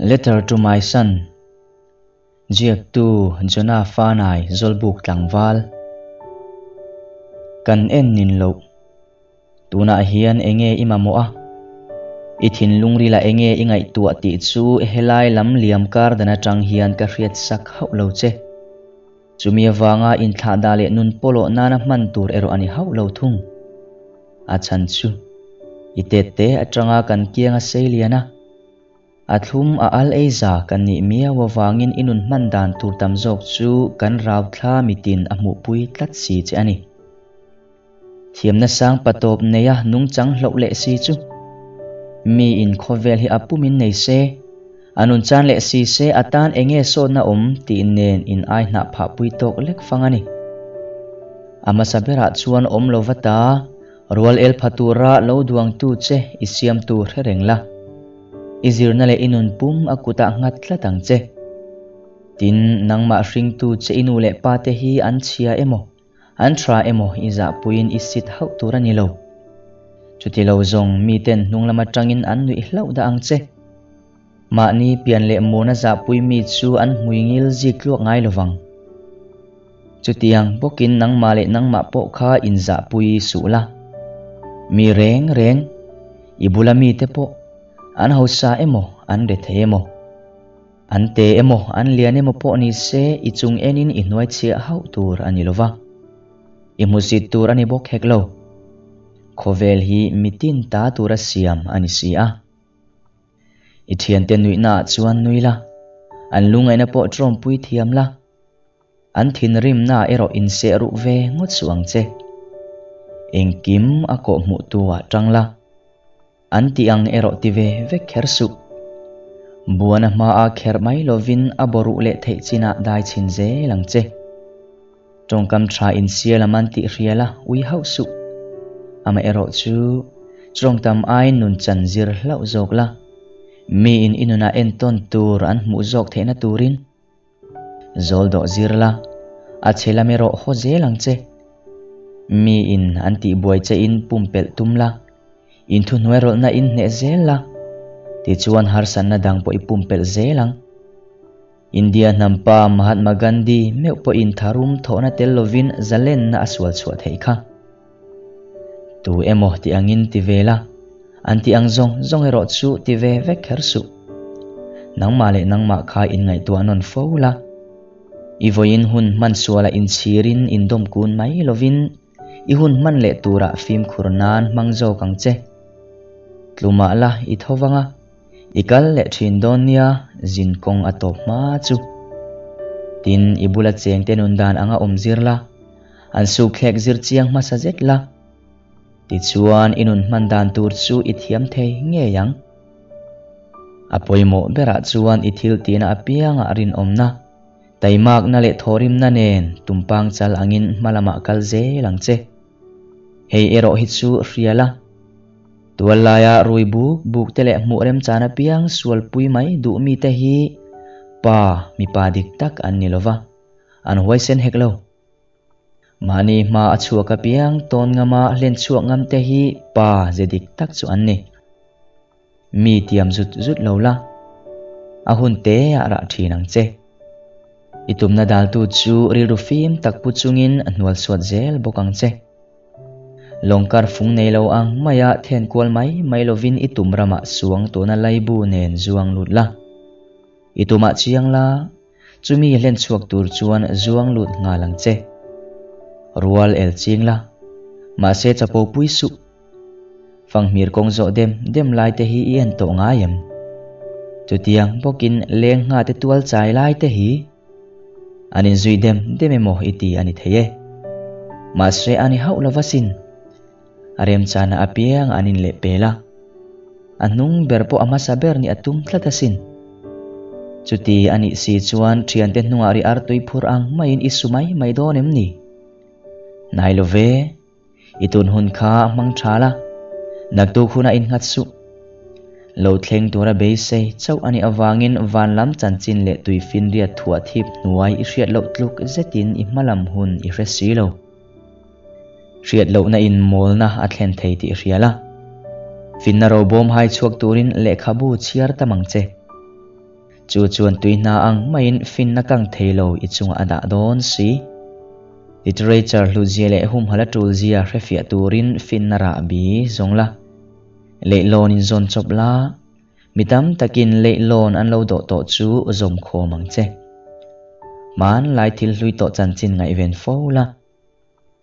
Letter to my son Ziaktu Jonah Fanai Zawlbuk tlangval Kan en nin loh Tunah hian enge i mamawh a? I thinlung rila enge i ngaihtuah tih chu helai lam liam kar dan atang hian ka hriat sak hauh lo che. Chumi avanga inthlahdah leh nun pawlawh nana hman tur erawh a ni hauh lo thung. A chhan chu i tette atanga kan kiang a sei lian a. A thlum a al ei za kan nih miau avangin i nun hman dan tur tam zawk chu kan rau thla mitin a hmuhpui tlat si che a ni. Thiamna sang patawp neia nungchang hloh leh si chu mi in khawvel hi a pumin nei se, a nun chan leh si se a tan enge sawtna awm tih nen in ai hnah phahpui tawk lek fang a ni. A hmasa berah chuan awm lo va ta, Rual el pha tura lo duangtu che i siamtu hre reng la. I zirna leh i nun pum a kutah nghat tlat ang che. Tin, nangmah hringtu che i nu leh pa te hi an chhia emaw, an tha emaw i zahpuiin i sit hauh tur a ni lo. Chuti lo zawng miten hnung lam atangin an nuih hlauh dah ang che. Mahni pian leh muna zahpui mi chu an hmui ngil zik tluak ngai lovang. Chutiang bawkin nangmah leh nangmah pawh kha inzahpui suh la. Mi reng reng, i bula mite pawh, an hausa emaw, an rethei emaw, an te emaw, an lian emaw pawh ni se i chung enin i hnuaichhiah hauh tur a ni lova. I hmusit tur a ni bawk hek lo. Khawvel hi mitin ta tura siam a ni si a. I thiante nuihnaah chuan nui la, an lungaihna pawh tawmpui thiam la, an thinrimnaah erawh inseh ruh ve ngawt suh ang che. Engkim a kawh hmuh tu-ah tang la, an tih ang erawh ti ve vek kher suh. Buana hmaa kherh mai lovin a bawruh leh theih chinah dai chhin zel ang che. Tawngkam tha insial a man tih hria la, ui hauh suh. Amaherawh chu, tawngtam aiin nun chan zir hlauh zawk la, miin i nunah entawn tur an hmuh zawk theihna turin zawl dawh zir la, a chhe lam erawh haw zel ang che. Miin an tihbuai chein pumpelh tum la, inthuhnuai rawlhna in hneh zel la, tichuan harsatna dang pawh i pumpelh zel ang. India hnampa Mahatma Gandhi meuh pawhin tharum thawhna tel lovin zalenna a sual chhuah theih kha. Tu emaw ti angin ti ve la, an ti ang zawng zawng erawh chu ti ve vek kher suh. Nangmah leh nangmah kha inngaihtuah nawn fo la. I vawiin hun hman sualah inchhirin indawm kun mai lovin i hun hman leh turah fimkhur nan hmang zawk ang che. Tlumah la i tho vang a. I kal leh thin dawn nia, zin kawng a tawp hma chu. Tin, i bula chengte nun dan anga awm zir la, an sukthlek zir chiang hmasa zet la. Tichuan, i nun hman dan tur chu i thiam thei ngei ang. A pawimawh berah chuan i thil tihna apiangah rinawmna, taimakna leh thawhrimna nen tumpang chal angin hma lamah kal zel ang che. Hei erawh hi chu hria la. Tual laia rui buk buk te leh hmuh remchan apiang sualpui mai duh mite hi pa, mipa dik tak an ni lova, an huaisen hek lo. Mahni hma a chhuak apiang tawn ngama hlen chhuak ngam te hi pa ze dik tak chu an ni. Mi tiam zut zut lo la, a hun te ah rah thin ang che. I tumna daltu chu rilru fim tak pu chungin a hnual suat zel bawk ang che. Lawngkar fung nei lo ang maia then kual mai mai lovin i tum ramah suang tawhna laibu nen zuang lut la. I tumah chiang la, chumi hlen chhuak tur chuan zuang lut nghal ang che. Rual el ching la, mahse chapo pui suh. Fanghmir kawng zawh dem dem lai te hi i en tawh ngai em? Chutiang bawkin leng ngha te tual chai lai te hi an inzui dem dem emaw i ti a ni thei e. Mahse a ni hauh lova sin. A remchana apiang an inleh pel a. A hnung ber pawh a hmasa ber nih a tum tlat asin. Chuti a nih si chuan thiante hnungah ri artui phur ang maiin i su mai mai dawn em ni? Hnai lo ve. I tun hun kha hmang tha la, naktuk hunah innghat suh. Lo thleng tura beisei chauh a nih avangin van lam chanchin leh tui finriat thuah thip hnuai i hriat loh tluk zetin i hma lam hun i hre si lo. Hriat lohna in mawlna a thlen thei tih hria la. Finna robawm hai chhuak turin lehkhabu chhiar tam ang che. Chu chuan tui hna ang maiin finna kang thei lo i chungah a dah dawn si. Literature hlutzia leh humhalh a tulzia hrefiah turin finna rahbi zawng la. Leihlawn in zawn chawp la, mi tam takin leihlawn an lo dawh tawh chu zawm khawm ang che. Hmanlai thil hlui tawh chanchin ngaihven fo la.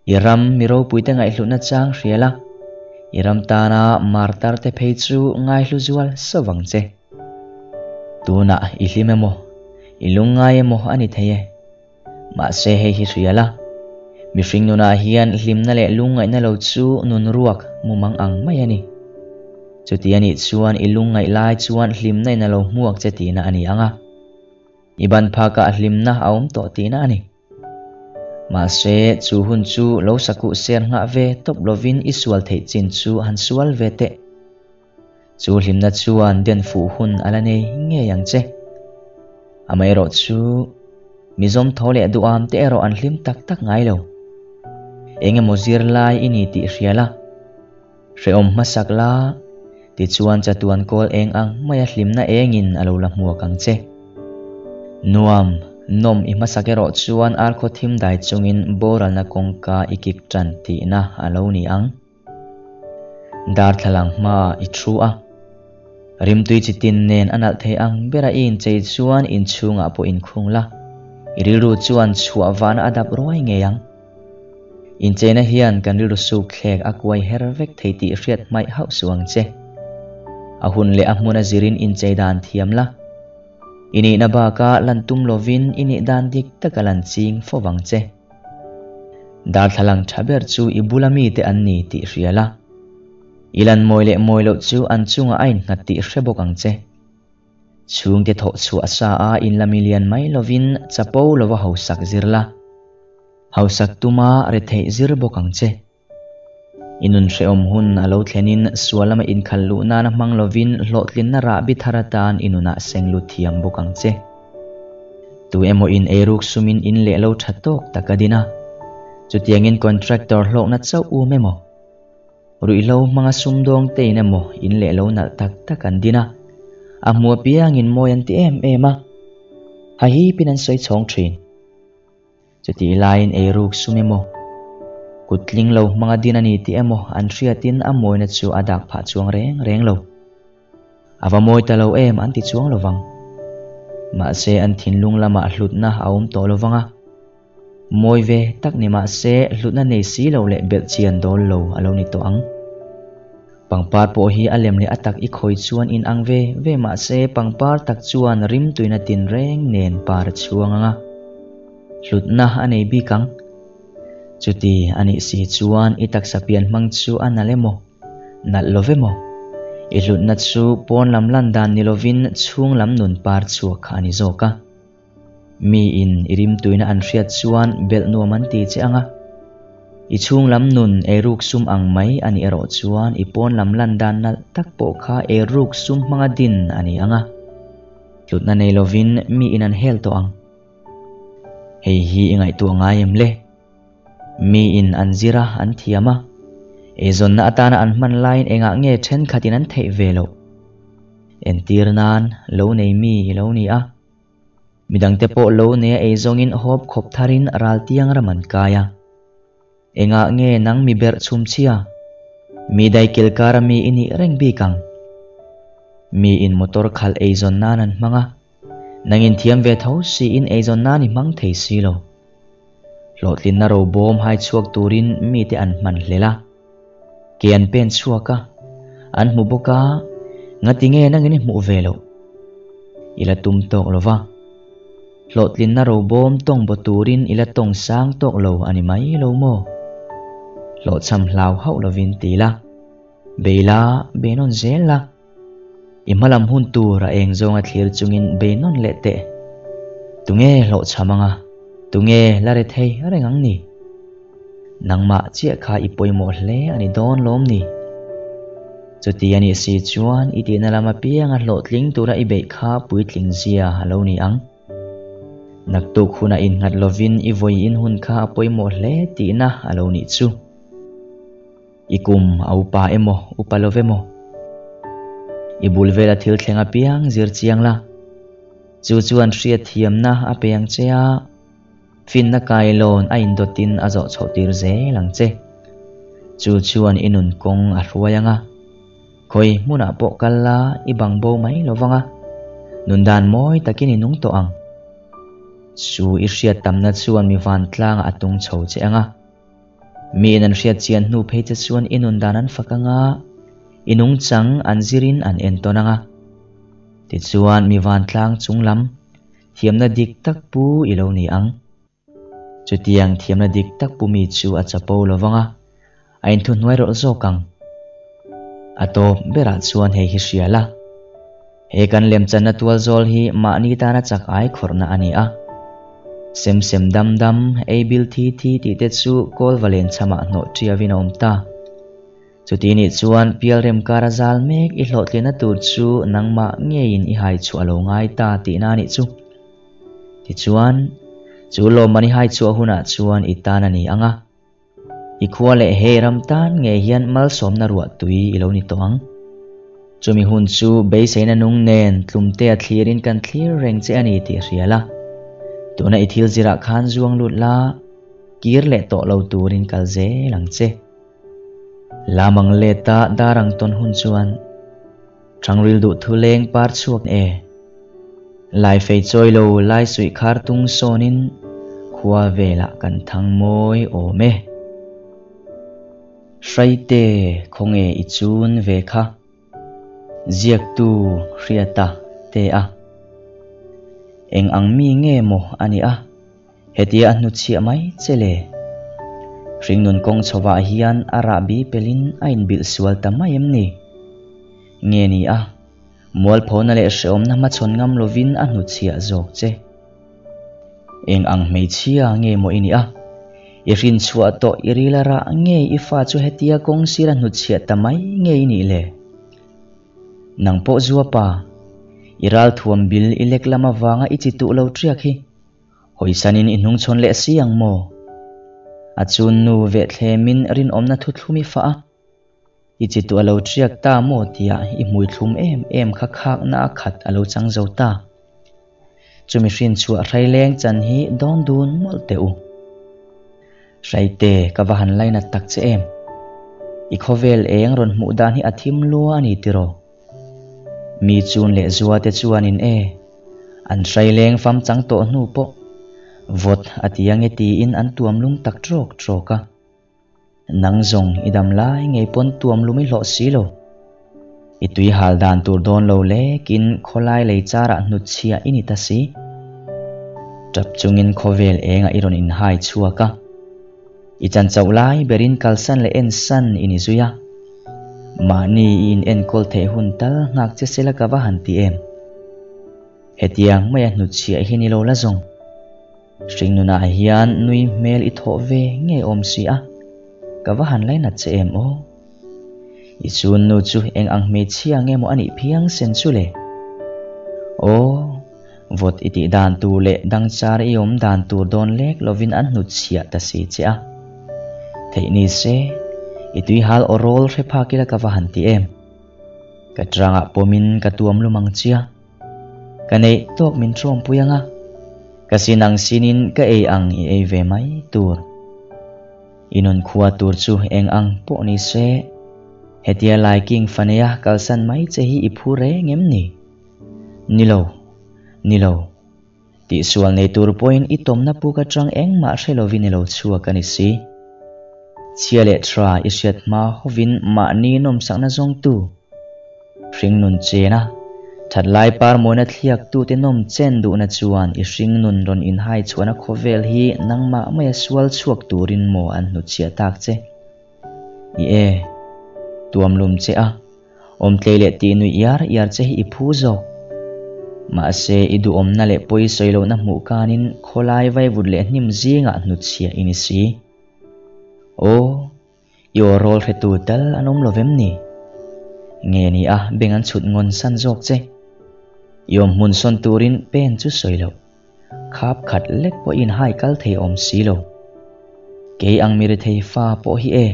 I ram mi ropuite ngaihhlutna chang hria la, i ram tana martar te phei chu ngaihlu zual sauh ang che. Tunah i hlim emaw, i lungngai emaw a ni thei e. Mahse hei hi hria la, mihring nunah hian hlimna leh lungngaihna lo chu nun ruak mumang ang mai a ni. Chuti a nih chuan i lungngaih lai chuan hlimna in a lo hmuak che tihna a ni ang a. I ban phakah hlimna a awm tawh tihna a ni. Mahse, chu hun chu lo sakuh ser nghah ve tawp lovin i sual theih chin chu han sual ve teh. Chu hlimna chuan den fuh hun a la nei ngei ang che. Amaherawh chu, mizawm tho leh duham te erawh an hlim tak tak ngai lo. Eng emaw zirlai i ni tih hria la, hrehawm hmasak la, tichuan chatuan kawl eng ang maia hlimna engin a lo la hmuak ang che. Nuam, nawm i hmasak erawh chuan arkhaw thim dai chungin boralna kawngka i kik tan tihna a lo ni ang. Darthlalang hmaah i thu a. Rimtui chi tin nen a nalh thei ang bera i inchei chuan inchhungah pawh inkhung la, i rilru chuan chhuah vana a dap ruai ngei ang. Incheina hian kan rilru suk thlek a kuai her vek thei tih hriat hmaih hauh suh ang che. A hun leh a hmun a zirin inchei dan thiam la. I nihna baka lan tum lovin i nih dan dik taka lan ching fo vang che. Darthlalang tha ber chu i bula mite an ni tih hria la. I lan mawi leh mawi loh chu an chungah a innghat tih hre bawk ang che. Chhungte thawh chhuah sa a inla milian mai lovin chapo lova hausak zir la. Hausak tuma retheih zir bawk ang che. I nun hrehawm hun a lo thlenin sual lama inkhal luh nana hmang lovin hlawhtlinna rahbi thar atan i nunah seng lut thiam bawk ang che. Tu emaw in eiruk sumin in leh lo tha tawk tak a din a, chutiangin contractor hlawkna chauh um emaw, ruihhlo hmanga sumdawng tein emaw in leh lo nalh tak tak an din a, a hmu apiangin mawi an ti em em a, hahipin an sawi chhawng thin. Chutih laiin eiruk sum emaw, kut tling lo hmanga din a ni tih emaw an hriatin a mawina chu a dak phah chuang reng reng lo. A va mawi ta lo em an ti chuang lo vang. Mahse an thinlung lamah hlutna a awm tawh lo vang a. Mawi ve tak ni mahse hlutna nei si lo leh belh chian dawl lo a lo ni tawh ang. Pangpar pawh hi a lem leh a tak i khawi chuan in ang ve ve mahse pangpar tak chuan rimtuina tinreng nen par a chhuang ang a. Hlutna a nei bik ang. Chuti a nih si chuan i taksa pian hmang chu a nalh emaw, nalh lo ve maw? I hlutna chu pawn lam lan dan ni lovin chhung lam nun par chhuak kha a ni zawk a. Miin i rimtuina an hriat chuan belh nuam an ti che ang a. I chhung lam nun eiruk sum ang mai a nih erawh chuan i pawn lam lan dan nalh tak pawh kha eiruk sum hmanga din a ni ang a. Hlutna nei lovin miin an hel tawh ang. Hei hi i ngaihtuah ngai em le? Miin an zir a, an thiam a. Eizawnna atana an hman laiin engah nge thenkhatin an theih ve loh? Entir nan lo nei mi i lo ni a. Midangte pawh lo neia eizawngin hawp khawp tharin raltiang ram an kai a. Engah nge nang mi berh chhum chhia? Mi daikil kara mi i nih reng bik ang. Miin motor khalh eizawn nan an hmang a. Nangin thiam ve tho siin eizawn nan i hmang thei si lo. Hlawhtlinna robawm hai chhuak turin mite an hman hlel a. Ke an pen chhuak a, an hmu bawk a, ngati nge nangin i hmuh ve loh? I la tum tawk lo va. Hlawhtlinna robawm tawng baw turin i la tawng sang tawk lo a ni mai lo maw? Hlawhchham hlau hauh lovin ti la, bei la, bei nawn zel la. I hmalam hun tur a eng zawnga thlir chungin bei nawn leh teh. Tunge hlawhchham anga? Tunge la re thei reng ang ni? Nangmah chiah kha i pawimawh hle a ni dawn lawm ni? Chuti a nih si chuan i tihna lam apianga hlawhtling tura i beih kha puitling zia a lo ni ang. Naktuk hunah innghat lovin i vawiin hun kha a pawimawh hle tihna a lo nih chu. I kum a upa emaw, upa lo emaw? I bul vela thil thleng apiang zir chiang la. Chu chuan hriatthiamna a pe ang che a, finna kailawn a indawtin a zawh chhoh tir zel ang che. Chu chuan i nun kawng a hruai ang a, khawi hmunah pawh kal la i bang bo mai lo vang a, nun dan mawi takin i nung tawh ang. Chu i hriat tamna chuan mi vantlangah a tung chho che ang a. Miin an hriat chian hnu phei che chuan i nun dan an fak ang a, i nungchang an zirin an entawn ang a. Tichuan mi vantlang chung lam thiamna dik tak pu i lo ni ang. Chutiang thiamna dik tak pu mi chu a chapo lo vang a, a inthuhnuai rawlh zawk ang. A tawp berah chuan hei hi hria la. He kan lemchanna tual zawl hi mahni tana chak ai khawrhna a ni a. Sem sem dam dam, ei bil thi thi tih te chu kawl va len chhamah hnawh ṭiavin a awm ta. Chuti nih chuan pialrem kara zal mek i hlawhtlinna tur chu nangmah ngeiin i hai chhuah a lo ngai ta tihna a nih chu. Tichuan, chu lawmman i hai chhuah hunah chuan i tan a ni ang a. I khua leh hei ram tan ngei hian malsawmna ruah tui i lo ni tawh ang. Chumi hun chu beiseina nung nen tlumtea thlirin kan thlir reng che a ni tih hria la. Tuna i thil zirah khan zuang lut la, kir leh tawh lo turin kal zel ang che. Lamang leta dar ang tawn hun chuan Thangril duh thu leng par chhuak e. Lai fei chawi lo lai suih khar tung sawnin khua velah kan thang mawi awm e. Hraite khawnge i chun ve kha. Ziaktu hriata te a. Eng ang mi nge maw a nih a? Hetia a hnuchhiah mai che le. Hringnun kawng chhovah hian a rahbi pelin a inbilh sual ta mai em ni? Nge ni a, mualphona leh hrehawmna hmachhawn ngam lovin a hnuchhiah zawk che. Eng ang hmeichhia nge maw i nih a? I hrinchhuah tawh i ril a rah nge i fa chu hetia kawng sir a hnuchhiah ta mai nge i nih le? Nang pawh zuapa, i ralthuam bil i lek lam avanga i chi tuh lo ṭiak hi. Hawisanin i hnungchhawn leh si ang maw? A chun nu vehthlêmin rinawmna thuthlum i fah a, i chi tuah lo ṭiak ta maw tia i hmui thlum em em kha khakna a khat a lo chang zo ta. Chumi hrinchhuah hraileng chan hi dawn dun mawlh teh u. Hraite ka va han lainat tak che em? I khawvel eng rawn hmuh dan hi a thim lua a ni tiraw? Mi chun leh zua te chuanin e, an hrai leng fam chang tawh hnu pawh vawt a ti ange tiin an tuam lum tak trawk trawk a. Nang zawng i dam lai ngei pawn tuam lum i hlawh si lo. I tui hal dan tur dawn lo lekin khawlai lei charah hnutchhiah i ni ta si. Tap chungin khawvel engah i rawn inhai chhuak a. I chan chauh lai berin kalsan leh ensan i ni zui a. Mahni i in enkawl theih hun tal nghak che sela ka va han ti em? Hetiang maia hnutchhiah hi ni lo la zawng. Hringnunah hian nui hmel i thawh ve ngei awm si a, ka va han lainat che em aw? I chunnu chu eng ang hmeichhia nge maw a nih phiang sen chu le? Aw, vawt i tih dan tur leh dangchar i awm dan tur dawn lek lovin an hnutchhiah ta si che a. Theih ni se, i tuihal aw rawl hre phak ila ka va han ti em? Ka tangah pawmin ka tuam lum ang chia. Ka neih tawk min tawmpui ang a, ka sin ang sinin ka ei ang i ei ve mai tur. I nun khua tur chu eng ang pawh ni se, hetia laiking faneia kalsan mai che hi i phu reng em ni? Ni lo, ni lo. Tihsual nei tur pawhin i tawmna puk atang engmah hre lovin i lo chhuak a ni si. Chhia leh tha i hriat hma hovin mahni nawmsakna zawngtu, hringnun chena, thatlai parmawina thliaktute nawm chen duhna chuan i hringnun rawn inhai chhuahna khawvel hi nangmah maia sual chhuak turin maw an hnutchhiah tak che? I e, tuamlum che a. Awmtlei leh tih nuih iar iar che hi i phu zawk. Mahse, i duhawmna leh pawi sawi lohna hmuh kanin khawlai vaivut leh hnim zingah hnutchhiah i ni si. Aw, i aw rawl hretu tal an awm lo vem ni? Nge ni a beng an chhut ngawn san zawk che? I awm hmun sawn turin pen chu sawi loh. Khap khat lek pawhin hai kal thei awm si lo. Kei ang mi rethei fa pawh hi e,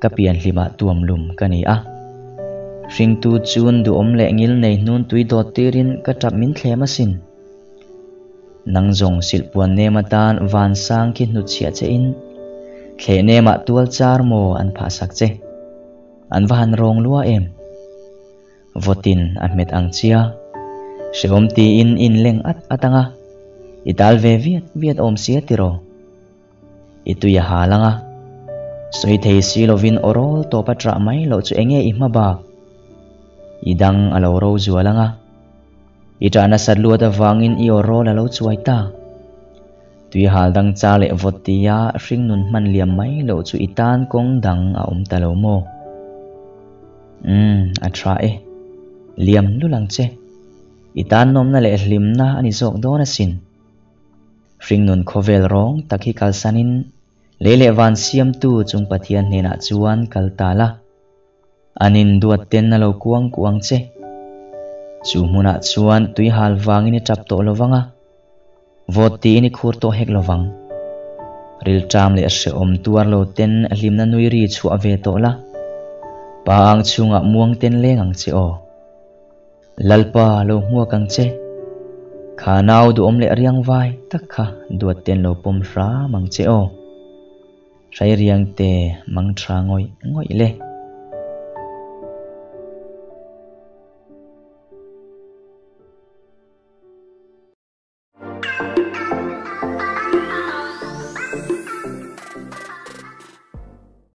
ka pian hlimah tuam lum ka ni a. Hringtu chun duhawm leh ngil nei hnun tui dawt tirin ka tap min thlem asin. Nang zawng silhpuan nem atan vansang khi hnutchhiah che in thleh nemah tual char maw an phahsak che. An va han rawng lua em? Vawtin a hmet ang chia. Hrehawm tiin in leng at at anga i tal ve viat viat awm sia tiraw? I tui a hal anga. Sawi thei si lovin aw rawl tawp a ṭah mai loh chu enge i hma bak? I dang a lo ro zual anga. I ṭah nasat luat avangin i aw rawl a lo chuai ta. Tui hal dang char leh vawt tia hringnun hman liam mai loh chu i tan kawng dang a awm ta lo maw? Umm, a ṭha e. Liam lul ang che. I tan nawmna leh hlimna a ni zawk dawn asin. Hringnun khawvel rawng tak hi kalsanin lei leh van siamtu chung Pathian hnenah chuan kal ta la. An induat ten a lo kuang kuang che. Chu hmunah chuan tui hal vangin i tap tawh lovang a, vawt tiin i khur tawh hek lovang. Rilṭam leh hrehawm tuar lo ten hlimna nui ri chhuah ve tawh la, pa ang chhungah muang ten leng ang che aw. Lalpa lo hmuak ang che. Kha nau duhawm leh riang vai tak kha duat ten lo pawm hram ang che aw. Hrai riang te mang tha ngawih ngawih le.